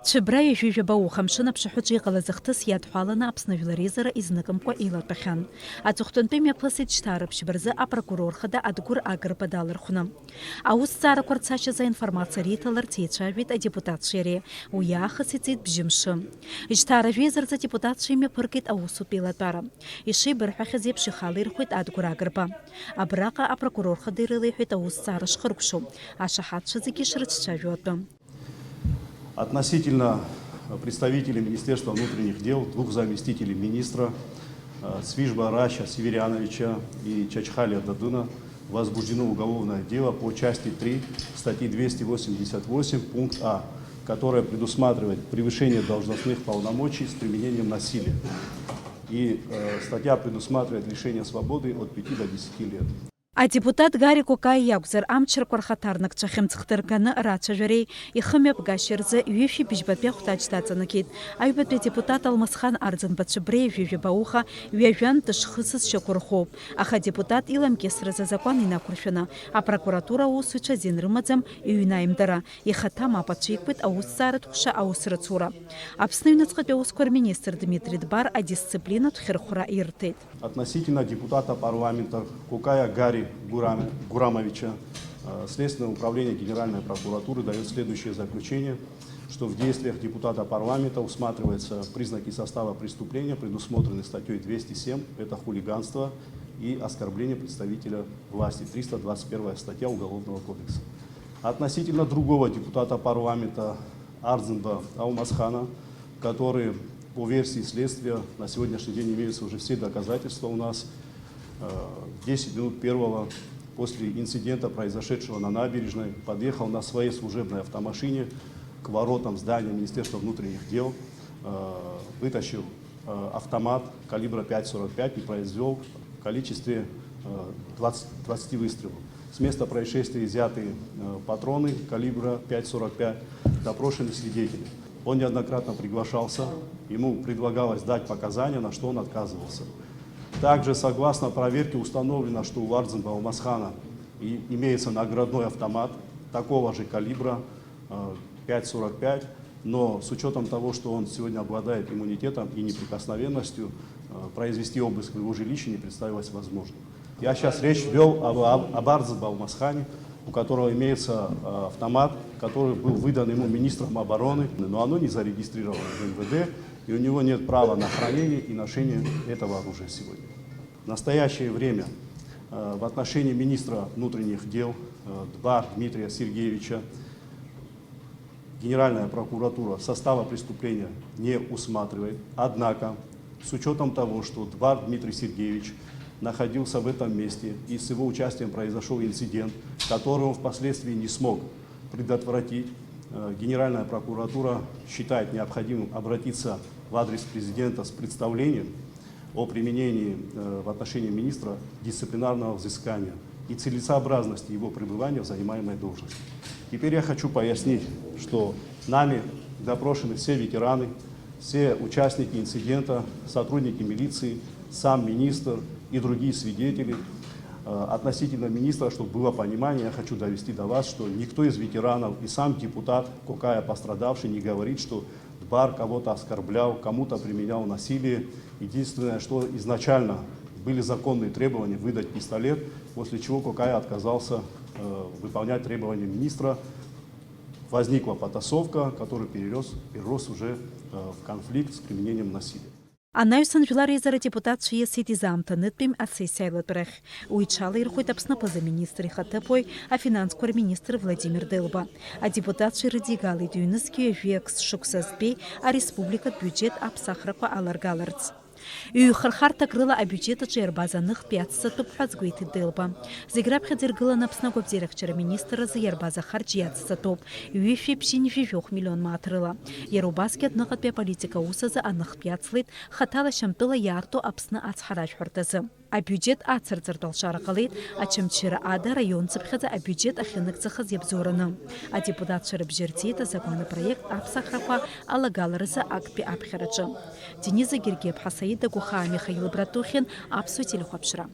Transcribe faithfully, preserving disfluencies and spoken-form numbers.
Цәыббра ҩажәи жәаба уха амшын аԥшаҳәаҿы иҟалаз ахҭыс иадҳәаланы Аԥсны жәлар реизара изныкымкәа еилатәахьан. Аҵыхәтәантәи мҩаԥысит Шьҭаа Рыԥшьба рзы апрокурор хада Адгәыр Агрба далархәны. Аусҭҵаарақәа рцашьазы аинформациа риҭаларц еицәажәеит адепутатцәеи иареи. Уи аахыс иҵит бжьымшы. Шьҭаа рыжәеиза рзы адепутатцәа имҩаԥыргеит аусутә еилатәара. Ишеибырҳәахьаз еиԥш ихала ирхәеит Адгәыр Агрба. Абраҟа апрокурор хада ирылеиҳәеит аусҭҵаара шхыркәшоу, ашаҳаҭцәа зегьы ишрыцәцәажәо атәы. Относительно представителей Министерства внутренних дел, двух заместителей министра, э, Цвижба Раши Северяновича и Чачхалия Дадына, возбуждено уголовное дело по части три статьи двести восемьдесят восемь пункт А, которое предусматривает превышение должностных полномочий с применением насилия. И, э, статья предусматривает лишение свободы от пяти до десяти лет. Адепутат Гари Кокаиа иакәзар, амчрақәа рхаҭарнакцәа хьымӡӷ дырганы рацәажәареи ихымҩаԥгашьа рзы ҩышәи быжьбатәи ахәҭаҷ даҵанакит. Аҩбатәи адепутат Алмасхан Арӡынба Цәыббреи ҩажәи жәаба уха ҩажәантә дышхысыз шьақәырӷәӷәоуп, аха адепутат иламкьысразы азакәан инақәыршәаны, апрокуратура аусзуҩцәа азин рымаӡам иҩны аимдара, ихаҭа мап ацәикуеит аусҭҵааратә ҟәша аус рыцура. Аԥсны аҩныҵҟатәи аусқәа рминистр Дмитри Дбар адисциплинатә хьырхәра ирҭеит. Относительно депутата парламента Кокая Гарри Гурам-, Гурамовича, э, Следственное управление Генеральной прокуратуры даёт следующее заключение, что в действиях депутата парламента усматриваются признаки состава преступления, предусмотренных статьей двести семь, это хулиганство и оскорбление представителя власти, триста двадцать первая статья Уголовного кодекса. Относительно другого депутата парламента Арзынба Алмасхана, который, по версии следствия, на сегодняшний день имеются уже все доказательства у нас, э, в десять минут первого после инцидента, произошедшего на набережной, подъехал на своей служебной автомашине к воротам здания Министерства внутренних дел, э, вытащил э, автомат калибра пять сорок пять и произвёл в количестве, э, двадцать, двадцати выстрелов. С места происшествия изъяты, э, патроны калибра пять сорок пять, допрошены свидетели. Он неоднократно приглашался, ему предлагалось дать показания, на что он отказывался. Также, согласно проверке, установлено, что у Арзынба Алмасхана и имеется наградной автомат такого же калибра, э, пять сорок пять, но с учётом того, что он сегодня обладает иммунитетом и неприкосновенностью, э, произвести обыск в его жилище не представилось возможным. Я сейчас речь вёл об, об, об Арзынба Алмасхане, у которого имеется, э, автомат, который был выдан ему министром обороны, но оно не зарегистрировано в М В Д, и у него нет права на хранение и ношение этого оружия сегодня. В настоящее время, э, в отношении министра внутренних дел, э, Дбар Дмитрия Сергеевича Генеральная прокуратура состава преступления не усматривает. Однако, с учётом того, что Дбар Дмитрий Сергеевич находился в этом месте и с его участием произошёл инцидент, который он впоследствии не смог предотвратить, э, Генеральная прокуратура считает необходимым обратиться в адрес президента с представлением о применении, э, в отношении министра дисциплинарного взыскания и целесообразности его пребывания в занимаемой должности. Теперь я хочу пояснить, что нами допрошены все ветераны, все участники инцидента, сотрудники милиции, сам министр и другие свидетели. Э, относительно министра, чтобы было понимание, я хочу довести до вас, что никто из ветеранов и сам депутат Кокая, пострадавший, не говорит, что Дбар кого-то оскорблял, кому-то применял насилие. Единственное, что изначально были законные требования выдать пистолет, после чего Кокая отказался, э, выполнять требования министра. Возникла потасовка, которая перерос, перерос уже, э, в конфликт с применением насилия. Анаҩсан жәлар реизара адепутатцәа ииасит изаамҭанытәим асессиа аилатәарахь. Уи иҽалаирхәеит Аԥсны аԥыза-министр ихаҭыԥуаҩ, афинансқәа рминистр Владимир Делба. Адепутатцәа ирыдигалеит ҩнызқьи ҩажәи акы шықәса зтәи ареспубликатә биуџьет аԥсахрақәа аларгаларц. Ҩ-хырхарҭак рыла абиуџьет аҿы иарбаз аныхтә иацҵатәуп ҳәа азгәеиҭеит Делба. Зегь раԥхьаӡа иргыланы Аԥсны агәабзиарахьчара министр азы иарбаз ахарџь иацҵатәуп, ҩышәи ԥшьынҩажәи жәохә миллион мааҭ рыла. Иара убасгьы адәныҟатәи аполитика аус азы аныхтә иацлеит хаҭала Шьамтәыла иаарту Аԥсны ацҳаражәҳәарҭазы. Абиуџьет ацырҵартә алшара ҟалеит Очамчыра Ада раионцыԥхьаӡа абиуџьет ахьынагӡахаз иабзоураны. Адепутатцәа рыбжьы рҵеит азакәан апроект аԥсахрақәа алагаларазы актәи аԥхьараҿы. Дениза Гергиаԥҳа, Саида Гәахаа, Михаил Братухин, Аԥсуа телехәаԥшра.